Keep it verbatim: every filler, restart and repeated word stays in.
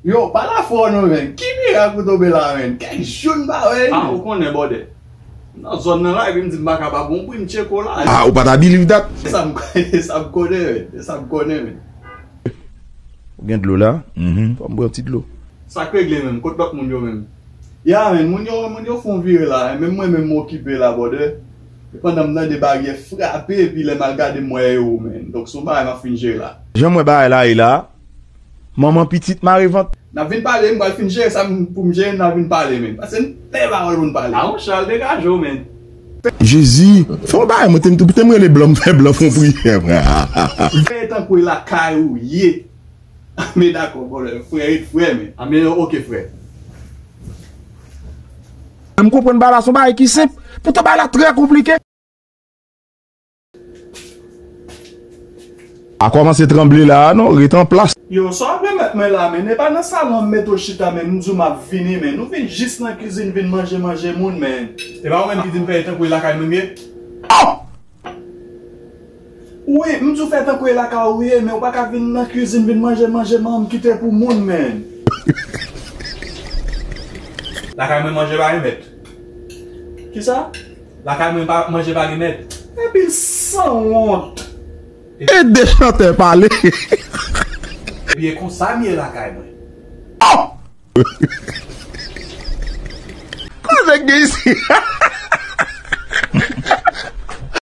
Yo, pa la fò non, men. Ki mirak ou tonbe la, men? Kèk jou n pa wè. Ah, ou konnen, bòdè. Nan zòn nan la, epi m di m pa kapab, bon, pou m tcheke w la. Ah, ou pa ta believe that? E sa m, e sa m konnen, men. E sa m konnen, men. Ou gen dlo la? Mhm. Fò m pran ti dlo. Sa k regle menm? Kot lòt moun yo menm? Ya, men, moun yo, moun yo fè yon vire la, men mwen menm m okipe la, bòdè. E pandan m tande baryè frape, epi lè m al gade m wè e ou, men. Donk, se yon bagay m ap fin jere la. Jan m wè bagay la ye la, manman pitit mare vant. N ap vin pale, m pral fin jere sa m, pou m jere, n ap vin pale, men. Paske n pè pawòl pou n pale. A, monchè, al degaje w, men. Jezi, fè yon bagay, mwen te m, te m rele blan, m fè blan fè yon priyè, frè. Fè tankou e lakay ou ye. Men dakò, bòdè, frè ret frè, men. A, men oke, frè. M konprann bagay la, se yon bagay ki senp. Poutan bagay la trè konplike. A kòmanse tranble la a non, ret an plas. Yo, sa w ap remèt mwen la, men? E pa nan salon m mete w chita, men m di w m ap vini, men. Ou vin jis nan kizin vin manje, manje moun, men. E pa ou menm ki di m fè tankou e lakay mwen m ye? Oh! Wi, m di w fè tankou e lakay ou ye, men ou pa ka vin nan kizin vin manje, manje manman m kite pou moun, men. Lakay mwen manje pa remèt. Kisa? Lakay mwen pa, manje pa gen mèt. Epi l sanwont. E de chantè pale. Epi e konsa m ye lakay mwen. Oh! Koze k gen isi?